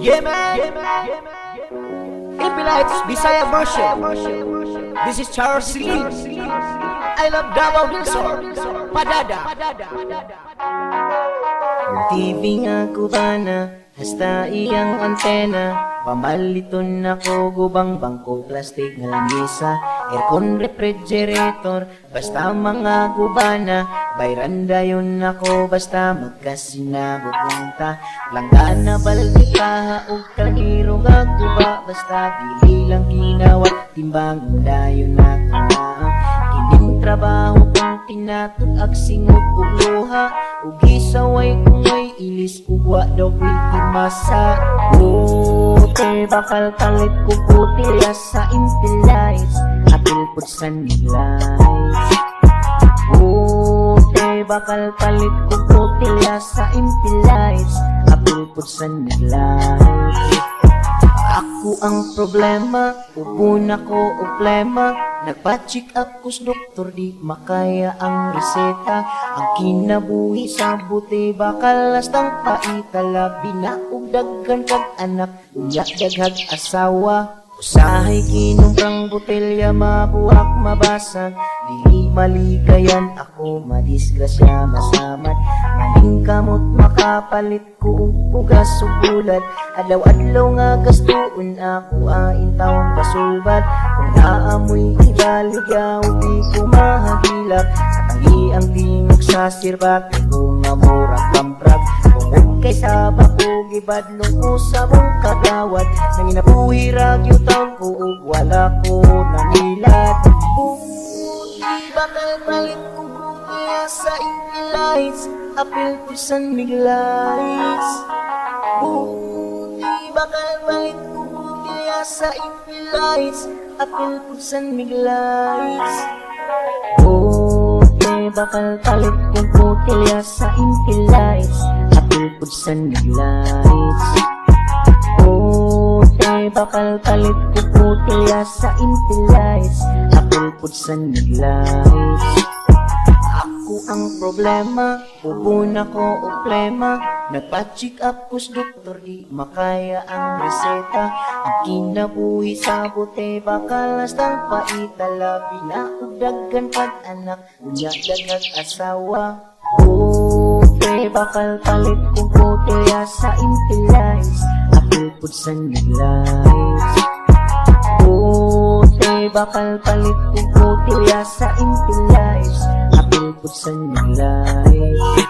Yeah, man. Impilites Bisaya version. This is Charles Lee. I love Davao del Sur. Padada. TV nga kubana, hasta iyang antena. Pamaliton nako gubang bangko, plastic nga lamisa, aircon, refrigerator, basta mga gubana. Bayran dayon nako basta magkasinabot lang ta. Langgana, balde, kaha ug kaldero nga guba, basta dili lang kinawa, timbang dayon na na. Kining trabaho kong tinatud-ag singot ug luha, ug gisaway kung may ilis ug wa daw ko'y timasa. Bote bakal palit ko botelya sa Impilites, apil pud sa Lights. Bote bakal palit ko botelya sa Impilites, apil pud sa Lights. Ako ang problema, ubo na ko og plema. Nagpa-check up ko sa doktor, di makaya ang reseta. Ang kinabuhi sa bote, bakal hastang paita. Labi na og daghan kag anak, unya daghag asawa. Usahay kinumprang botelya, mabuak, mabasag. Dili maligayan ako, madisgrasya, masamad. Maningkamot makapalit ko og bugas ug bulad. Adlaw-adlaw nga gastuon ako ain taong kasubad. Kung naamoy ibaligyaw, di ko mahagilap. Katangi ang tingog sa sirbak ko nga murag pamprag. Tungod kay sa bako gibadlong ko sa mong kagawad. Nanginabuhi ra gyud taon ko ug wala ko nangilad. Buti bakal palit ko botelya sa Impilites, apil ko sa Lights. Buti bakal palit ko botelya sa Impilites, apil ko sa Lights. Bote bakal palit ko botelya sa Impilites, apil pud sa Lights. Bote bakal palit ko botelya sa Impilites, apil pud sa Lights. Ako ang problema, ubo na ko og plema. Nagpa-check up ko sa doktor, di makaya ang reseta. Ang kinabuhi sa bote, bakal hastang paita. Labi na og daghan pag anak, unya daghag asawa. Bote bakal palit ko botelya sa Impilites, apil pud sa Lights. Bote bakal palit ko botelya sa Impilites, apil pud sa Lights.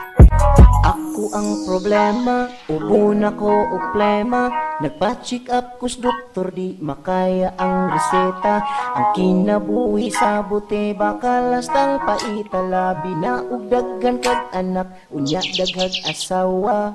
Ako ang problema, ubo na ko og plema. Nagpa-check up ko sa doktor, di makaya ang reseta. Ang kinabuhi sa bote, bakal hastang paita. Labi na og daghan kag anak, unya daghag asawa.